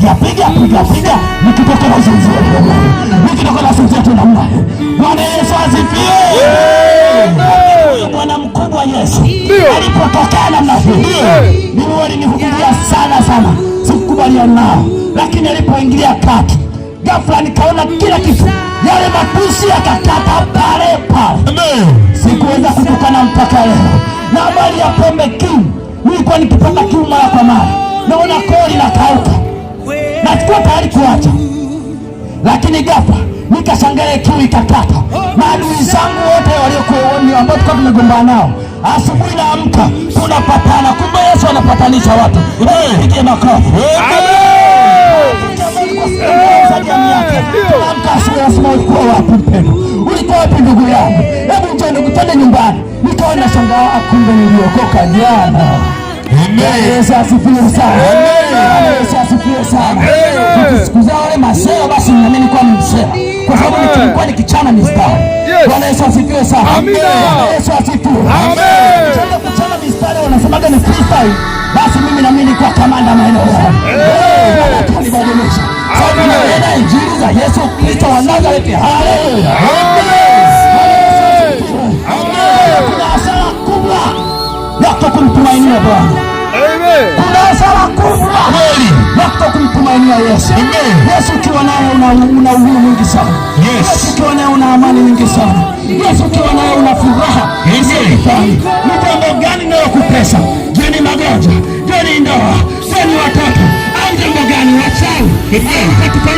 Piga piga piga piga, nikitoka nasinzia, nikitoka nasinzia tu namna hii. Bwana Yesu asifiwe. Huyu bwana mkubwa Yesu alipotokea namna hii, mimi walinihubiria sana sana, sikukubaliana nao, lakini alipoingilia kati, ghafla nikaona kila kitu, yale matusi yakakata pale pale. Sikuweza kutukana mpaka leo. Na habari ya pombe, kiu, nilikuwa nikipata kiu mara kwa mara, naona koo linakauka na sikuwa tayari kuacha, lakini ghafla nikashangaa kiu ikakata. Maadui zangu wote waliokuwa ambao tulikuwa tumegombana nao, asubuhi naamka tunapatana. Kumbe Yesu anapatanisha watu. Pigie makofi. Zaidi ya miaka tunaamka asubuhi, nasema ulikuwa wapi mpendo? Ulikuwa wapi ndugu yangu? Hebu njoo ndugu, twende nyumbani. Nikawa nashangaa, kumbe niliokoka jana. Yesu asifiwe sana. Yesu asifiwe sana. Nikisikiza wale masela, basi naamini kuwa ni msela, kwa sababu nilikuwa nikichana mistari. Bwana Yesu asifiwe sana. Bwana Yesu asifiwe. Nikianza kuchana mistari wanasemaga ni freestyle, basi mimi naamini kuwa kamanda maeneo yao. Bwana atanibadilisha. Sasa tunaenda injili za Yesu Kristo wa Nazareti. Haleluya. Kuna hasara kubwa ya kutokumtumainia Bwana. Kuna hasara kubwa ya kutokumtumainia Yesu. Yesu ukiwa naye una uhuru mwingi sana. Yesu ukiwa naye una amani nyingi sana. Yesu ukiwa naye una furaha isiyokifani. Ni jambo gani linalokutesa? Je, ni magonjwa? Je, ni ndoa? Je, ni watoto? Au jambo gani? Wachawi? Au katika